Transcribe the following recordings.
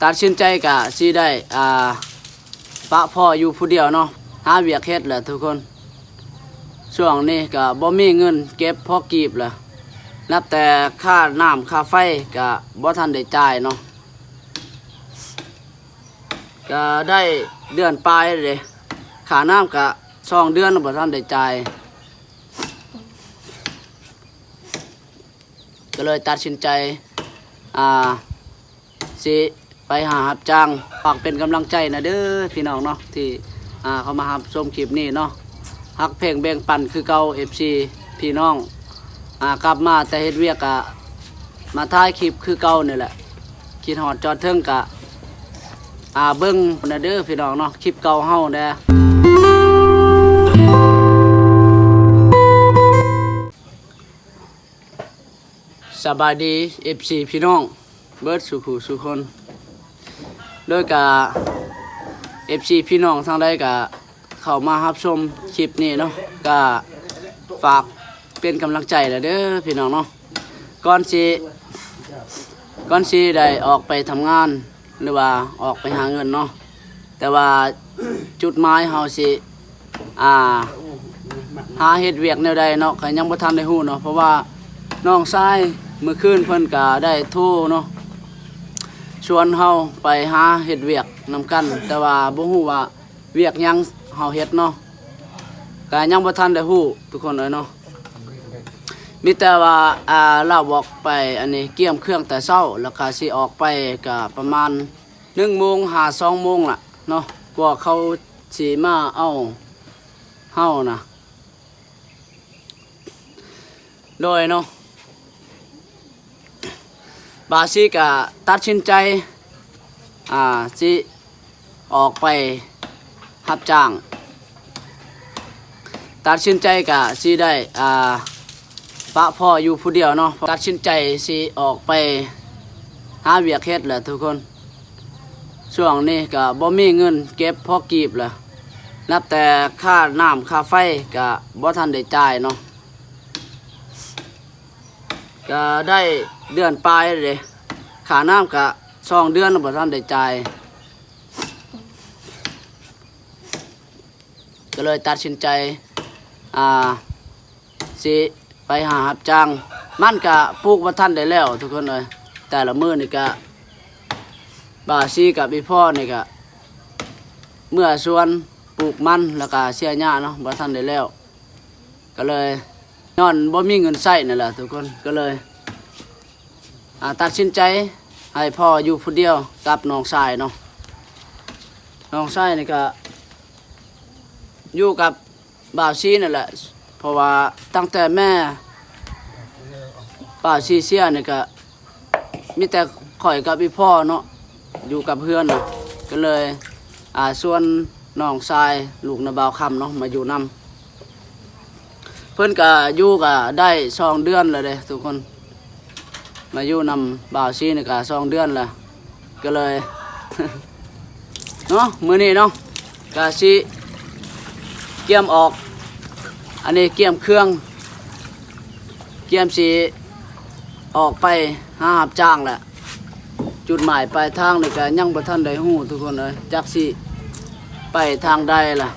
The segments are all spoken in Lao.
ຕັດສິນໃຈກະຊິໄດ້ ອ່າ ປະພໍ່ຢູ່ຜູ້ດຽວເນາະ ຫາວຽກເຮັດແຫຼະທຸກຄົນ. ຊ່ວງນີ້ກະບໍ່ມີເງິນເກັບພໍກີບແຫຼະ ນັບແຕ່ຄ່ານ້ຳຄ່າໄຟກະບໍ່ທັນໄດ້ຈ່າຍເນາະ ກະໄດ້ເດືອນປາຍເດ້ ຄ່ານ້ຳກະສອງເດືອນບໍ່ທັນໄດ້ຈ່າຍ ກໍເລີຍຕັດສິນໃຈ ອ່າ ຊິໄປຫາຮັບຈ້າງ. ຝາກເປັນກຳລັງໃຈນະເດີພີ່ນ້ອງເນາະ ທີ່ ອ່າ ເຂົ້າມາຮັບຊົມຄລິບນີ້ເນາະ ຮັກແພງແບ່ງປັນຄືເກົ່າ ເອັຟຊີ ພີ່ນ້ອງ. ອ່າ ກັບມາແຕ່ເຮັດວຽກກະມາຖ່າຍຄລິບຄືເກົ່ານີ້ແຫຼະ ຄິດຮອດຈອດເຖິງກະ ອ່າ ເບິ່ງນະເດີພີ່ນ້ອງເນາະ ຄລິບເກົ່າເຮົາແດ່. ສະບາຍດີ ເອັຟຊີ ພີ່ນ້ອງເບິດສູ່ຜູ້ສູ່ຄົນ ໂດຍກະ ເອັຟຊີ ພີ່ນ້ອງທາງໃດກະເຂົ້າມາຮັບຊົມຄລິບນີ້ເນາະ ກະຝາກເປັນກຳລັງໃຈແຫຼະເດີພີ່ນ້ອງເນາະ. ກ່ອນຊິ ກ່ອນຊິໄດ້ອອກໄປທຳງານ ຫຼືວ່າອອກໄປຫາເງິນເນາະ ແຕ່ວ່າຈຸດໝາຍເຮົາຊິ ອ່າ ຫາເຮັດວຽກແນວໃດເນາະ ກະຍັງບໍ່ທັນໄດ້ຮູ້ເນາະ ເພາະວ່ານ້ອງຊາຍມື້ຄືນເພິ່ນກະໄດ້ໂທເນາະ ຊວນເຮົາໄປຫາເຮັດວຽກນຳກັນ ແຕ່ວ່າບໍ່ຮູ້ວ່າວຽກຫຍັງເຮົາເຮັດເນາະ ກະຍັງບໍ່ທັນໄດ້ຮູ້ທຸກຄົນເອີຍເນາະ. ມີແຕ່ວ່າ ອ່າ ລາວບອກໄປ ອັນນີ້ກຽມເຄື່ອງແຕ່ເຊົ້າ ແລ້ວກະຊິອອກໄປກະປະມານໜຶ່ງໂມງຫາສອງໂມງລະເນາະ ກວ່າເຂົາຊິມາເອົາເຮົານະ ໂດຍເນາະ ບາຊີກະຕັດສິນໃຈ ອ່າ ຊິອອກໄປຮັບຈ້າງ ຕັດສິນໃຈກະຊິໄດ້ ອ່າ ປະພໍ່ຢູ່ຜູ້ດຽວເນາະ ຕັດສິນໃຈຊິອອກໄປຫາວຽກເຮັດແຫຼະທຸກຄົນ. ຊ່ວງນີ້ກະບໍ່ມີເງິນເກັບພໍກີບແຫຼະ ນັບແຕ່ຄ່ານ້ຳຄ່າໄຟກະບໍ່ທັນໄດ້ຈ່າຍເນາະ ກະໄດ້ເດືອນປາຍເດ້ ຄ່ານ້ຳກະສອງເດືອນບໍ່ທັນໄດ້ຈ່າຍ ກໍເລີຍຕັດສິນໃຈ ອ່າ ຊິໄປຫາຮັບຈ້າງ. ມັນກະປູກບໍ່ທັນໄດ້ແລ້ວທຸກຄົນເອີຍ ແຕ່ລະມື້ນີ້ກະ ບ່າວຊີກັບອີ່ພໍ່ນີ້ກະເມືອສວນປູກມັນ ແລ້ວກະເສຍຫຍ້າເນາະ ບໍ່ທັນໄດ້ແລ້ວ ກໍເລີຍ ຍ້ອນບໍ່ມີເງິນໃຊ້ນັ້ນແຫຼະທຸກຄົນ ກໍເລີຍ ອ່າ ຕັດສິນໃຈໃຫ້ພໍ່ຢູ່ຜູ້ດຽວກັບນ້ອງຊາຍເນາະ. ນ້ອງຊາຍນີ້ກະຢູ່ກັບບ່າວຊີນັ້ນແຫຼະ ເພາະວ່າຕັ້ງແຕ່ແມ່ບ່າວຊີເສຍນີ້ກະມີແຕ່ຂ້ອຍກັບອີ່ພໍ່ເນາະ ຢູ່ກັບເຮືອນນະ ກໍເລີຍ ອ່າ ຊວນນ້ອງຊາຍລູກນາບ່າວຄຳເນາະ ມາຢູ່ນຳ. ເພິ່ນກະຢູ່ກະໄດ້ສອງເດືອນແລ້ວເດ້ທຸກຄົນ ມາຢູ່ນຳບ່າວຊີນີ້ກະສອງເດືອນແລ້ວ ກໍເລີຍ ເນາະ ມື້ນີ້ເນາະ ກະຊິກຽມອອກ ອັນນີ້ກຽມເຄື່ອງ ກຽມຊິອອກໄປຫາຮັບຈ້າງແຫຼະ. ຈຸດໝາຍປາຍທາງນີ້ກະຍັງບໍ່ທັນໄດ້ຮູ້ທຸກຄົນເອີຍ ຈັກຊິໄປທາງໃດລະ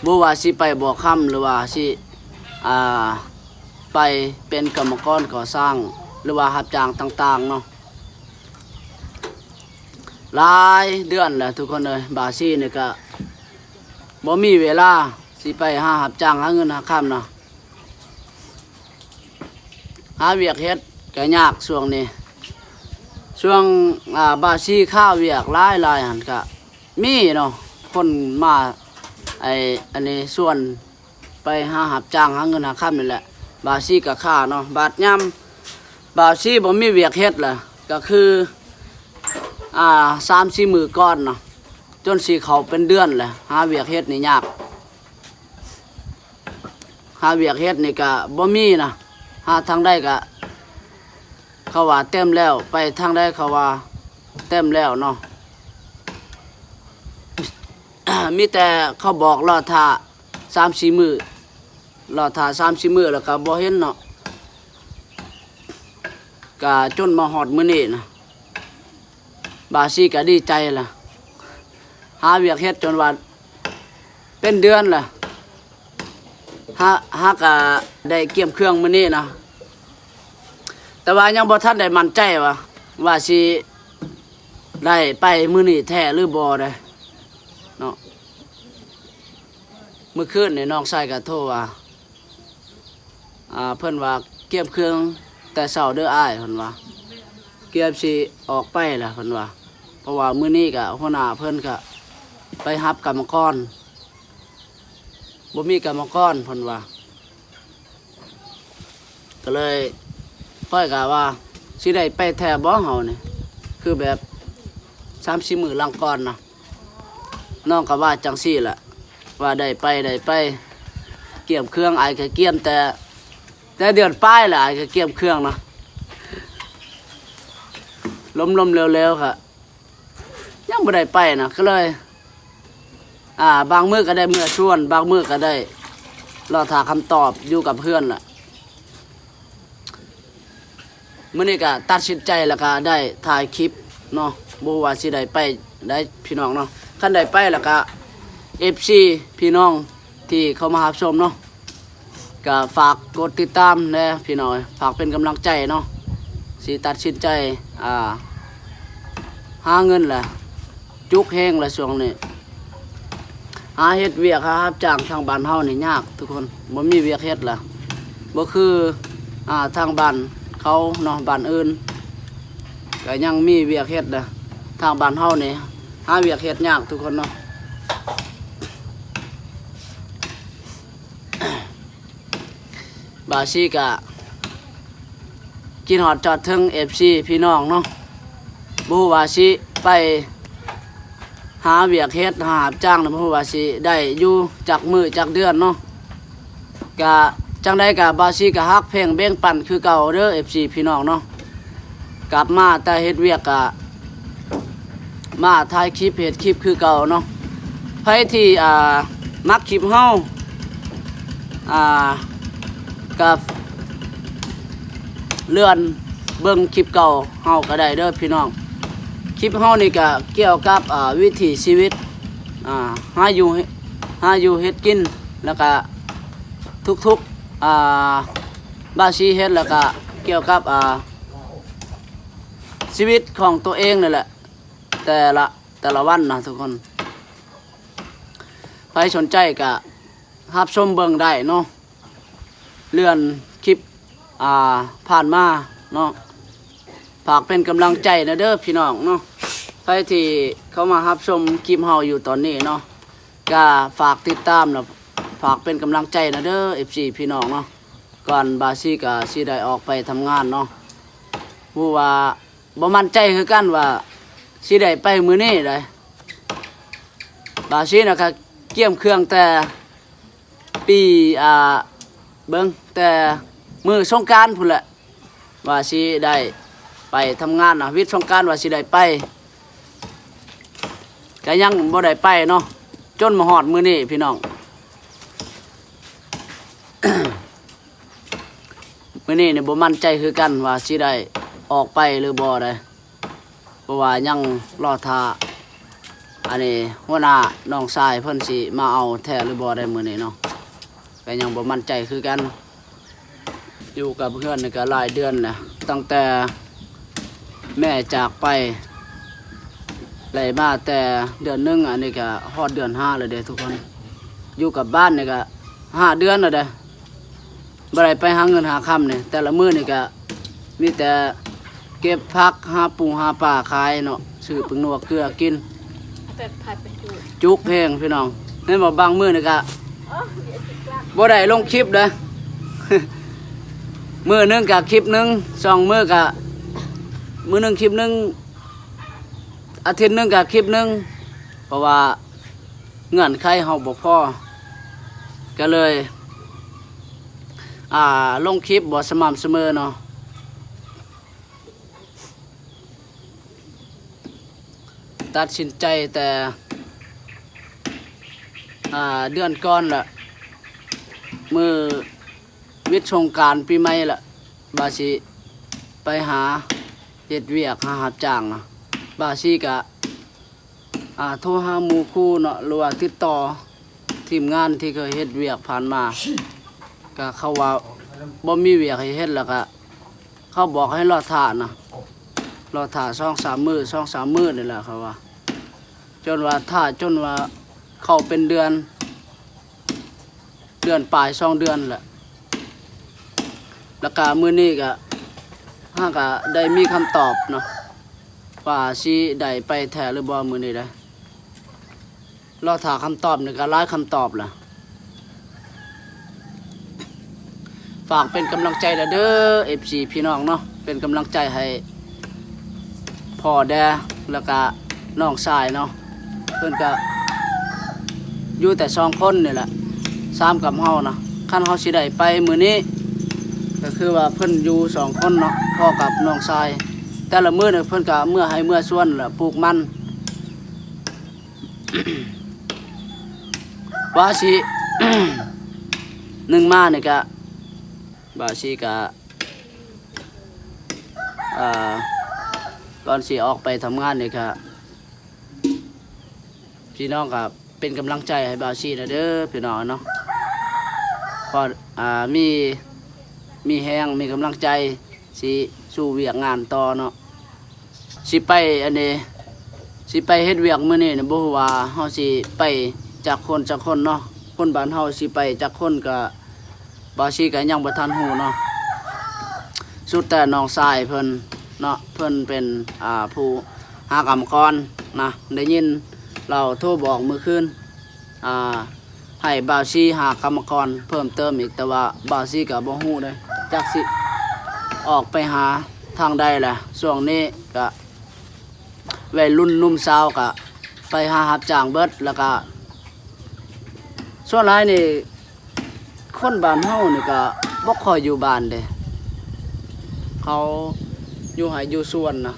ບໍ່ວ່າຊິໄປບໍ່ຄຳ ຫຼືວ່າຊິ ອ່າ ໄປເປັນກຳມະກອນກໍ່ສ້າງ ຫຼືວ່າຮັບຈ້າງຕ່າງໆເນາະ. ຫຼາຍເດືອນແລ້ວທຸກຄົນເອີຍ ບ່າວຊີນີ້ກະບໍ່ມີເວລາຊິໄປຫາຮັບຈ້າງຫາເງິນຫາຄຳນະ ຫາວຽກເຮັດກະຍາກຊ່ວງນີ້ ຊ່ວງ ອ່າ ບ່າວຊີຄາວຽກຫຼາຍໆຫັ້ນກະມີເນາະ ຄົນມາ ໄອ້ ອັນນີ້ຊວນ ໄປຫາຮັບຈ້າງຫາເງິນຫາຄຳນີ້ແຫຼະ ບ່າວຊີກະຄາເນາະ. ບາດຍາມບ່າວຊີບໍ່ມີວຽກເຮັດລະ ກະຄື ອ່າ ສາມສີ່ມື້ກ່ອນເນາະ ຈົນຊິເຂົ້າເປັນເດືອນແຫຼະ ຫາວຽກເຮັດນີ້ຍາກ ຫາວຽກເຮັດນີ້ກະບໍ່ມີນະ ຫາທາງໃດກະ ເຂົາວ່າເຕັມແລ້ວ ໄປທາງໃດເຂົາວ່າເຕັມແລ້ວເນາະ ມີແຕ່ເຂົາບອກລໍຖ້າສາມສີ່ມື້ ລໍຖ້າສາມສີ່ມື້ແລ້ວກະບໍ່ເຫັນເນາະ ກະຈົນມາຮອດມື້ນີ້ນະ ບ່າວສີກໍດີໃຈລະ ຫາວຽກເຮັດຈົນວ່າເປັນເດືອນລະ ຫາ ຫາກໍໄດ້ກຽມເຄື່ອງມື້ນີ້ນະ ແຕ່ວ່າຍັງບໍ່ທັນໄດ້ໝັ້ນໃຈວ່າ ວ່າຊິໄດ້ໄປມື້ນີ້ແທ້ຫຼືບໍ່ເດ້ເນາະ. ມື້ຄືນນີ້ນ້ອງຊາຍກໍໂທວ່າ ອ່າ ເພິ່ນວ່າກຽມເຄື່ອງແຕ່ເຊົ້າເດີອ້າຍ ເພິ່ນວ່າກຽມຊິອອກໄປແລ້ວ ເພິ່ນວ່າ ເພາະວ່າມື້ນີ້ກະຫົວໜ້າເພິ່ນກະໄປຮັບກຳມະກອນ ບໍ່ມີກຳມະກອນ ເພິ່ນວ່າ ກໍເລີຍ ຂ້ອຍກະວ່າຊິໄດ້ໄປແທ້ບໍ່ເຮົານີ້ ຄືແບບສາມສີ່ມື້ຫຼັງກ່ອນນະ ນ້ອງກໍວ່າຈັ່ງຊີ້ແຫຼະ ວ່າໄດ້ໄປ ໄດ້ໄປ ກຽມເຄື່ອງ ອ້າຍກໍກຽມແຕ່ ແຕ່ເດືອນປາຍແຫຼະ ອ້າຍກໍກຽມເຄື່ອງນະ ລົມໆເຫຼວໆ ກໍຍັງບໍ່ໄດ້ໄປນະ ກໍເລີຍ ອ່າ ບາງມື້ກໍໄດ້ເມືອຊວນ ບາງມື້ກໍໄດ້ລໍຖ້າຄຳຕອບຢູ່ກັບເຮືອນລະ. ມື້ນີ້ກໍຕັດສິນໃຈ ແລ້ວກໍໄດ້ຖ່າຍຄລິບເນາະ ບໍ່ຮູ້ວ່າຊິໄດ້ໄປໃດ໋ພີ່ນ້ອງເນາະ. ຄັນໄດ້ໄປແລ້ວກໍ ເອັຟຊີ ພີ່ນ້ອງທີ່ເຂົ້າມາຮັບຊົມເນາະ ກໍຝາກກົດຕິດຕາມແດ່ພີ່ນ້ອງ ຝາກເປັນກຳລັງໃຈເນາະ. ຊິຕັດສິນໃຈ ອ່າ ຫາເງິນແຫຼະ ຈຸກແຮງແຫຼະຊ່ວງນີ້ ຫາເຮັດວຽກ ຫາຮັບຈ້າງທາງບ້ານເຮົານີ້ຍາກທຸກຄົນ ບໍ່ມີວຽກເຮັດລະ ບໍ່ຄື ອ່າ ທາງບ້ານເຂົາເນາະ ບ້ານອື່ນກໍຍັງມີວຽກເຮັດນະ ທາງບ້ານເຮົານີ້ຫາວຽກເຮັດຍາກທຸກຄົນເນາະ. ບ່າວສີກະ ຄິດຮອດຈອດເຖິງ ເອັຟຊີ ພີ່ນ້ອງເນາະ ບໍ່ຮູ້ວ່າຊິໄປຫາວຽກເຮັດ ຫາຮັບຈ້າງ ບໍ່ຮູ້ວ່າຊິໄດ້ຢູ່ຈັກມື້ຈັກເດືອນເນາະ. ກະຈັ່ງໃດກະບ່າວສີກະຮັກແພງແບ່ງປັນຄືເກົ່າເດີ ເອັຟຊີ ພີ່ນ້ອງເນາະ. ກັບມາແຕ່ເຮັດວຽກກະມາຖ່າຍຄລິບເຮັດຄລິບຄືເກົ່າເນາະ. ໃຜທີ່ ອ່າ ມັກຄລິບເຮົາ ອ່າ ກະເລື່ອນເບິ່ງຄລິບເກົ່າເຮົາກໍໄດ້ເດີພີ່ນ້ອງ. ຄລິບເຮົານີ້ກະກ່ຽວກັບ ອ່າ ວິຖີຊີວິດ ອ່າ ຫາຢູ່ ຫາຢູ່ເຮັດກິນ ແລ້ວກະທຸກໆ ອ່າ ບ່າວສີເຮັດ ແລ້ວກະກ່ຽວກັບ ອ່າ ຊີວິດຂອງຕົວເອງນັ້ນແຫຼະ ແຕ່ລະ ແຕ່ລະວັນນະທຸກຄົນ. ໃຜສົນໃຈກະຮັບຊົມເບິ່ງໄດ້ເນາະ ເລື່ອນຄລິບ ອ່າ ຜ່ານມາເນາະ. ຝາກເປັນກຳລັງໃຈນະເດີພີ່ນ້ອງເນາະ. ໃຜທີ່ເຂົ້າມາຮັບຊົມຄລິບເຮົາຢູ່ຕອນນີ້ເນາະ ກະຝາກຕິດຕາມ ແລະ ຝາກເປັນກຳລັງໃຈນະເດີ ເອັຟຊີ ພີ່ນ້ອງເນາະ. ກ່ອນບ່າວສີກະຊິໄດ້ອອກໄປທຳງານເນາະ ຮູ້ວ່າບໍ່ໝັ້ນໃຈຄືກັນວ່າຊິໄດ້ໄປມື້ນີ້ໃດ໋. ບ່າວສີນະກະກຽມເຄື່ອງແຕ່ປີ ອ່າ ເບິ່ງແຕ່ມື້ສົງການພຸ້ນແຫຼະ ວ່າຊິໄດ້ໄປທຳງານນະ ວິດສົງການວ່າຊິໄດ້ໄປ ກະຍັງບໍ່ໄດ້ໄປເນາະ ຈົນມາຮອດມື້ນີ້ພີ່ນ້ອງ. ມື້ນີ້ນີ້ບໍ່ໝັ້ນໃຈຄືກັນວ່າຊິໄດ້ອອກໄປຫຼືບໍ່ໃດ໋ ເພາະວ່າຍັງລໍຖ້າ ອັນນີ້ຫົວໜ້ານ້ອງຊາຍເພິ່ນຊິມາເອົາແທ້ຫຼືບໍ່ໃດ໋ມື້ນີ້ເນາະ ກະຍັງບໍ່ໝັ້ນໃຈຄືກັນ. ຢູ່ກັບເຮືອນນີ້ກະຫຼາຍເດືອນແລ້ວ ຕັ້ງແຕ່ແມ່ຈາກໄປ ໄດ້ມາແຕ່ເດືອນໜຶ່ງ ອັນນີ້ກະຮອດເດືອນຫ້າແລ້ວເດ້ທຸກຄົນ. ຢູ່ກັບບ້ານນີ້ກະຫ້າເດືອນແລ້ວເດ້ ບໍ່ໄດ້ໄປຫາເງິນຫາຄຳນີ້ ແຕ່ລະມື້ນີ້ກະມີແຕ່ເກັບຜັກ ຫາປູຫາປາຂາຍເນາະ ຊື້ປຶງນົວເກືອກິນ ແຕ່ພາໄປຢູ່ ຈຸກແຮງພີ່ນ້ອງ. ເຫັນບໍ່ ບາງມື້ນີ້ກະ ອໍ ບໍ່ໄດ້ລົງຄລິບເດ້ ມື້ໜຶ່ງກະຄລິບໜຶ່ງ ສອງມື້ກະ ມື້ໜຶ່ງຄລິບໜຶ່ງ ອາທິດໜຶ່ງກະຄລິບໜຶ່ງ ເພາະວ່າເງື່ອນໄຂເຮົາບໍ່ພໍ ກະເລີຍ ອ່າ ລົງຄລິບບໍ່ສະໝ່ຳສະເໝີເນາະ. ຕັດສິນໃຈແຕ່ ອ່າ ເດືອນກ່ອນລະ ມື້ວິດສົງການປີໃໝ່ລະ ວ່າຊິໄປຫາເຮັດວຽກ ຫາຮັບຈ້າງນະ ບ່າວຊີກະ ອ່າ ໂທຫາໝູ່ຄູ່ເນາະ ຫຼືວ່າຕິດຕໍ່ທີມງານທີ່ເຄີຍເຮັດວຽກຜ່ານມາ ກະເຂົາວ່າບໍ່ມີວຽກໃຫ້ເຮັດ ແລ້ວກະເຂົາບອກໃຫ້ລໍຖ້ານະ ລໍຖ້າສອງສາມມື້ ສອງສາມມື້ນີ້ແຫຼະ ເຂົາວ່າ ຈົນວ່າຖ້າ ຈົນວ່າເຂົ້າເປັນເດືອນ ເດືອນປາຍ ສອງເດືອນແຫຼະ ແລ້ວກະມື້ນີ້ກະ ເຮົາກະໄດ້ມີຄຳຕອບເນາະ ວ່າຊິໄດ້ໄປແທ້ຫຼືບໍ່ມື້ນີ້ເດ້. ລໍຖ້າຄຳຕອບນີ້ກະຫຼາຍຄຳຕອບລະ. ຝາກເປັນກຳລັງໃຈແດ່ເດີ ເອັຟຊີ ພີ່ນ້ອງເນາະ ເປັນກຳລັງໃຈໃຫ້ພໍ່ແດ່ ແລ້ວກະນ້ອງຊາຍເນາະ ເພິ່ນກະຢູ່ແຕ່ສອງຄົນນີ້ແຫຼະ ສາມກັບເຮົານະ. ຄັນເຮົາຊິໄດ້ໄປມື້ນີ້ ກະຄືວ່າເພິ່ນຢູ່ສອງຄົນເນາະ ພໍ່ກັບນ້ອງຊາຍ ແຕ່ລະມື້ນີ້ເພິ່ນກະເມືອໄຮ່ເມືອສວນ ແລະ ປູກມັນ. ວ່າຊິ ໜຶ່ງມານີ້ກະ ບ່າວຊີກະ ເອີ ກ່ອນຊິອອກໄປທຳງານນີ້ກະ ພີ່ນ້ອງກະເປັນກຳລັງໃຈໃຫ້ບ່າວຊີແດ່ເດີພີ່ນ້ອງເນາະ ພໍ ອ່າ ມີ ມີແຮງ ມີກຳລັງໃຈ ຊິສູ້ວຽກງານຕໍ່ເນາະ. ຊິໄປອັນນີ້ ຊິໄປເຮັດວຽກມື້ນີ້ນະ ບໍ່ຮູ້ວ່າເຮົາຊິໄປຈັກຄົນຈັກຄົນເນາະ ຄົນບ້ານເຮົາຊິໄປຈັກຄົນກະ ບ່າວຊີກະຍັງບໍ່ທັນຮູ້ເນາະ ສຸດແຕ່ນ້ອງຊາຍເພິ່ນເນາະ ເພິ່ນເປັນ ອ່າ ຜູ້ຫາກຳມະກອນນະ ໄດ້ຍິນລາວໂທບອກມື້ຄືນ ອ່າ ໃຫ້ບ່າວຊີຫາກຳມະກອນເພີ່ມເຕີມອີກ ແຕ່ວ່າບ່າວຊີກະບໍ່ຮູ້ເດ້ ຈັກຊິອອກໄປຫາທາງໃດແຫຼະ. ຊ່ວງນີ້ກະໄວລຸ້ນໜຸ່ມສາວກະໄປຫາຮັບຈ້າງເບິດ ແລ້ວກະສ່ວນຫຼາຍນີ້ ຄົນບ້ານເຮົານີ້ກະບໍ່ຄ່ອຍຢູ່ບ້ານເດ້ ເຂົາຢູ່ໄຮ່ຢູ່ສວນນະ.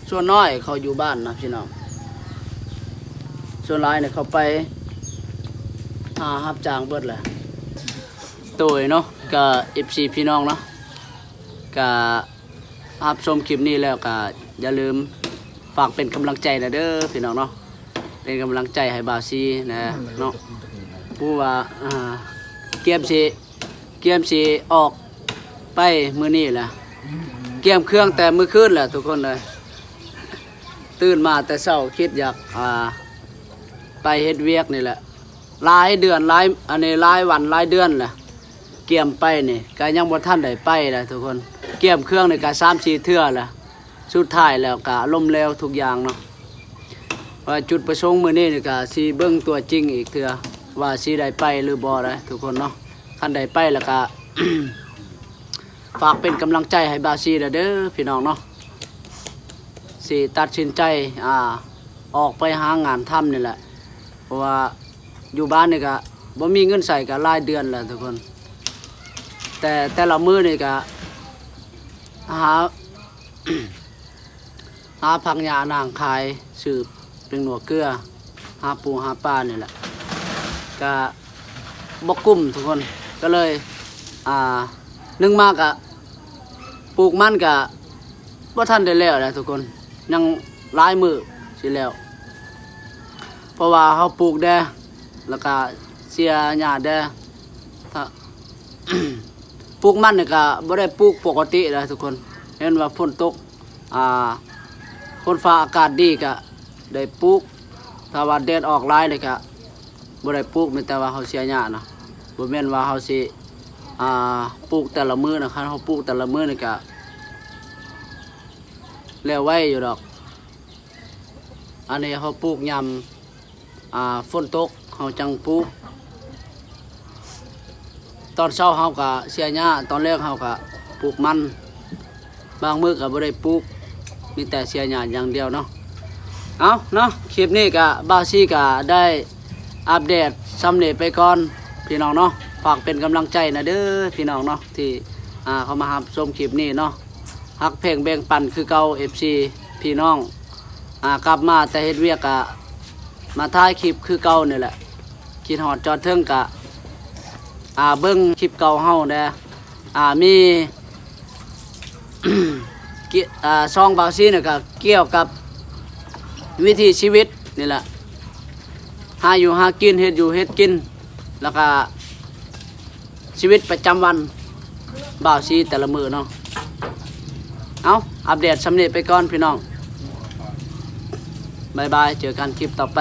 ສ່ວນນ້ອຍເຂົາຢູ່ບ້ານນະພີ່ນ້ອງ ສ່ວນຫຼາຍນີ້ເຂົາໄປຫາຮັບຈ້າງເບິດແຫຼະ. ໂດຍເນາະ ກະ ເອັຟຊີ ພີ່ນ້ອງເນາະ ກະຮັບຊົມຄລິບນີ້ແລ້ວກະຢ່າລືມຝາກເປັນກຳລັງໃຈແດ່ເດີພີ່ນ້ອງເນາະ ເປັນກຳລັງໃຈໃຫ້ບ່າວຊີແດ່ເນາະ ຜູ້ວ່າ ອ່າ ກຽມຊິ ກຽມຊິອອກໄປມື້ນີ້ແຫຼະ ກຽມເຄື່ອງແຕ່ມື້ຄືນແຫຼະທຸກຄົນເອີຍ. ຕື່ນມາແຕ່ເຊົ້າຄິດຢາກ ອ່າ ໄປເຮັດວຽກນີ້ແຫຼະ ຫຼາຍເດືອນ ຫຼາຍ ອັນນີ້ຫຼາຍວັນຫຼາຍເດືອນແຫຼະ ກຽມໄປນີ້ກະຍັງບໍ່ທັນໄດ້ໄປແຫຼະທຸກຄົນ ກຽມເຄື່ອງນີ້ກະສາມສີ່ເທື່ອແຫຼະ. ສຸດທ້າຍແລ້ວກະລົ້ມເຫຼວທຸກຢ່າງເນາະ ວ່າຈຸດປະສົງມື້ນີ້ນີ້ກະຊິເບິ່ງຕົວຈິງອີກເທື່ອ ວ່າຊິໄດ້ໄປຫຼືບໍ່ໄດ໋ທຸກຄົນເນາະ. ຄັນໄດ້ໄປແລ້ວກະ ຝາກເປັນກຳລັງໃຈໃຫ້ບ່າວຊີແດ່ເດີພີ່ນ້ອງເນາະ ຊິຕັດສິນໃຈ ອ່າ ອອກໄປຫາງານທຳນີ້ແຫຼະ ເພາະວ່າຢູ່ບ້ານນີ້ກະບໍ່ມີເງິນໃຊ້ກະຫຼາຍເດືອນແລ້ວທຸກຄົນ ແຕ່ແຕ່ລະມື້ນີ້ກະຫາ ຫາຜັກຫຍ້ານາງຂາຍ ຊື້ແປ້ງນົວເກືອ ຫາປູຫາປານີ້ແຫຼະ ກະບໍ່ກຸ້ມທຸກຄົນ ກະເລີຍ ອ່າ ໜຶ່ງມາກະ ປູກມັນກະບໍ່ທັນໄດ້ແລ້ວແຫຼະທຸກຄົນ ຍັງຫຼາຍມື້ຊິແລ້ວ ເພາະວ່າເຮົາປູກແດ່ ແລ້ວກະເສຍຫຍ້າແດ່ ຖ້າ ປູກມັນນີ້ກະບໍ່ໄດ້ປູກປົກກະຕິເດ້ທຸກຄົນ ເຫັນວ່າຝົນຕົກ ອ່າ ຝົນຟ້າອາກາດດີກະໄດ້ປູກ ຖ້າວ່າແດດອອກຫຼາຍນີ້ກະບໍ່ໄດ້ປູກ ມີແຕ່ວ່າເຮົາເສຍຫຍ້ານະ ບໍ່ແມ່ນວ່າເຮົາຊິ ອ່າ ປູກແຕ່ລະມື້ນະ ຄັນເຮົາປູກແຕ່ລະມື້ນີ້ກະແລ້ວໄວຢູ່ດອກ. ອັນນີ້ເຮົາປູກຍາມ ອ່າ ຝົນຕົກເຮົາຈັ່ງປູກ ຕອນເຊົ້າເຮົາກະເສຍຫຍ້າ ຕອນແລງເຮົາກະປູກມັນ ບາງມື້ກະບໍ່ໄດ້ປູກ ມີແຕ່ເສຍຫຍ້າຢ່າງດຽວເນາະ. ເອົາເນາະ ຄລິບນີ້ກະບ່າວຊີກະໄດ້ອັບເດດສ່ຳນີ້ໄປກ່ອນພີ່ນ້ອງເນາະ ຝາກເປັນກຳລັງໃຈນະເດີພີ່ນ້ອງເນາະ ທີ່ ອ່າ ເຂົ້າມາຮັບຊົມຄລິບນີ້ເນາະ ຮັກແພງແບ່ງປັນຄືເກົ່າ ເອັຟຊີ ພີ່ນ້ອງ ອ່າ ກັບມາແຕ່ເຮັດວຽກກະມາຖ່າຍຄລິບຄືເກົ່ານີ້ແຫຼະ ຄິດຮອດຈອດເຖິງກະ ອ່າ ເບິ່ງຄລິບເກົ່າເຮົາແດ່ ອ່າ ມີ ກິ ອ່າ ຊ່ອງບ່າວຊີນີ້ກະກ່ຽວກັບ ວິຖີຊີວິດນີ້ແຫຼະ ຫາຢູ່ຫາກິນ ເຮັດຢູ່ເຮັດກິນ ແລ້ວກະຊີວິດປະຈຳວັນບ່າວຊີແຕ່ລະມື້ເນາະ. ເອົາ ອັບເດດສ່ຳນີ້ໄປກ່ອນພີ່ນ້ອງ ບາຍບາຍ ເຈີກັນຄລິບຕໍ່ໄປ.